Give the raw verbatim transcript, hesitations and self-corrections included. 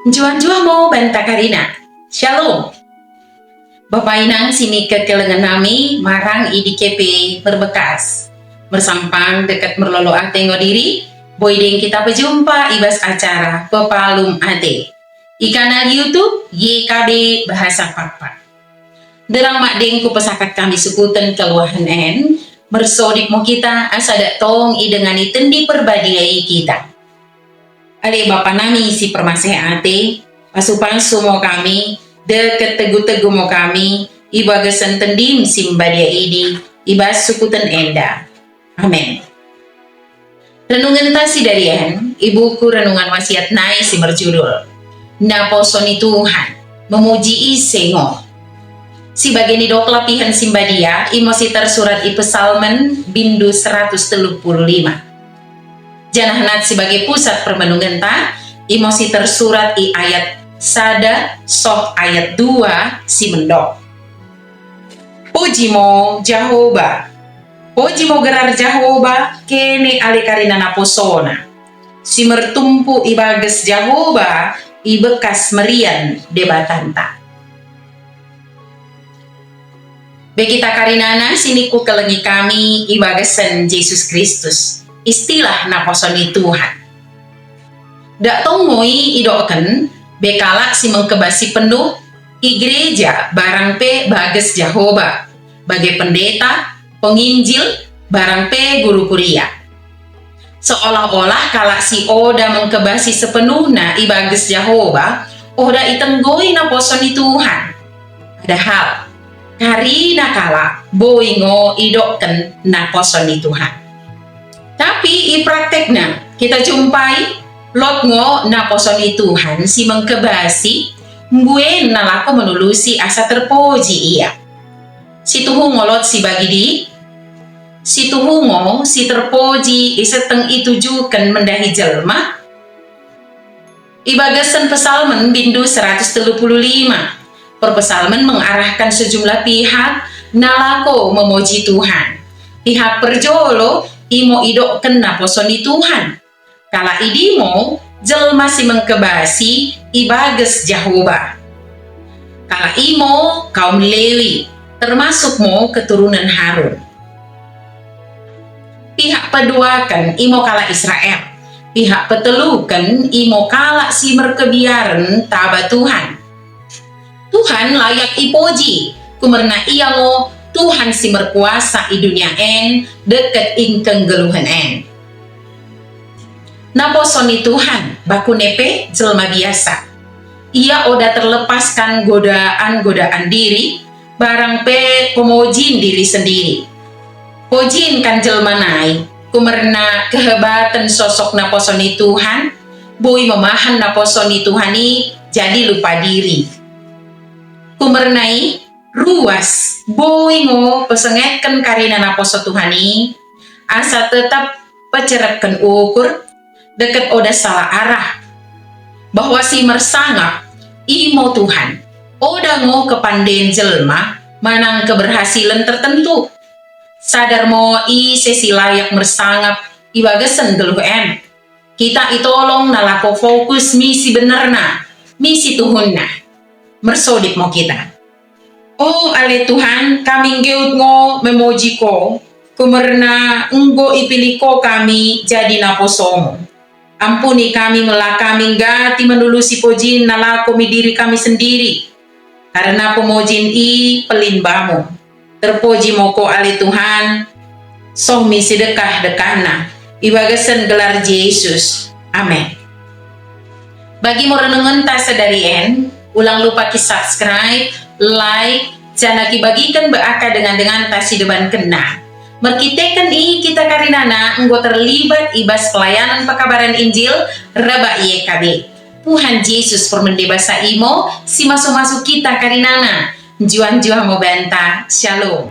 Njuah-njuah mo banta karina. Shalom. Bapa inang sini kekelengen nami marang i D K P Perbekas. Mersampang deket merlolo ate ngo diri, boi deng kita pejumpa i bas acara Pepalum Ate. I kanal YouTube Y K B Bahasa Pakpak. Nderang mak deng kupesakat kami sukuten keluahen en, mersodip mo kita asa dak tong idengani Tendi Perbadia i kita. Ale Bapa nami si permaseh ate, pasu-pasu mo kami, deket tegu-tegu mo kami, i bagasen Tendim si mbadia idi, i bas sukuten enda. Amen. Renungenta si darien i buku Renungan Wasiat nai si merjudul Naposoni Tuhan, Memuji Ise Ngo. Si bage nidok lapihen si mbadia, imo si tersurat i Pesalmen bindu seratus telu puluh lima. Janah nat si bage pusat permenungenta, imo si tersurat i ayat sada soh ayat dua si mendok. Puji mo Jehoba. Puji mo gerar Jehoba, kene ale karina naposona. Si mertumpu i bages Jehoba, i bekas merian Debatanta. Be kita karinana sini kukelengi kami i bagasen Jesus Kristus. Istilah naposoni Tuhan. Dak tong moi idokken be kalak si mengkebasi penuh i gereja barang pe bages Jehoba, bage pendeta, penginjil, barang pe guru kuria. Seolah-olah kalak si oda mengkebasi sepenuhna i bages Jehoba, oda itenggoi naposoni Tuhan. Padahal, karina kalak boi ngo idokken naposoni Tuhan. Tapi i praktekna, kita jumpai lot ngo naposoni Tuhan si mengkebasi, mbue nalako menulusi asa terpoji ia. Si tuhu ngo lot si bagidi, si tuhu ngo si terpoji iseteng itujuken mendahi jelma. I bagasen Pesalmen bindu seratus telu puluh lima, perpesalmen mengarahkan sejumlah pihak nalako memuji Tuhan. Pihak perjolo imo idokken naposoni Tuhan. Kalak idimo jelma si mengkebasi i bages Jehoba. Kalak imo kaum Lewi, termasuk mo keturunen Harun. Pihak peduaken imo kalak Israel, pihak peteluken imo kalak si merkebiaren taba Tuhan. Tuhan layak ipoji, kumerna Ia ngo Tuhan si merkuasa i dunia en deket i kenggeluhen en. Naposoni Tuhan bakune pe jelma biasa. Ia oda terlepaskan godaan-godaan diri, barang pe pemojin diri sendiri. Pojin kan jelma nai, kumerna kehebaten sosok naposoni Tuhan, boi memahan naposoni Tuhan i jadi lupa diri. Kumerna i, ruas, boi ngo pesengeken karina naposo Tuhan i, asa tetap pecereken ukur, deket oda salah arah. Bahwa si mersangap, imo Tuhan, oda ngo kepanden jelma manang keberhasilen tertentu. Sadar mo ise si layak mersangap i bagasen geluh en. Kita itolong nalako fokus misi benerna, misi tuhunna. Mersodip mo kita. O ale Tuhan, kami nggeut ngo memuji ko, kumerna enggo ipilih ko kami jadi naposomu. Ampuni kami mela kami nggati menulusi pojin nalako mi diri kami sendiri, karena pemojin i pelin bamu. Terpuji mo ko ale Tuhan, soh mi sidekah-dekahna, i bagasen gelar Jesus. Amen. Bagi mo renungenta sedari en, ulang lupa ki subscribe, like, janah kibagiken be aka dengan-denganta si debankenna. Merkiteken i kita karinana enggo terlibat i bas pelayanan pekabaren Injil rebak Y K B. Tuhan Jesus permende basa imo si masu-masu kita karinana. Njuah-njuah mo banta. Shalom.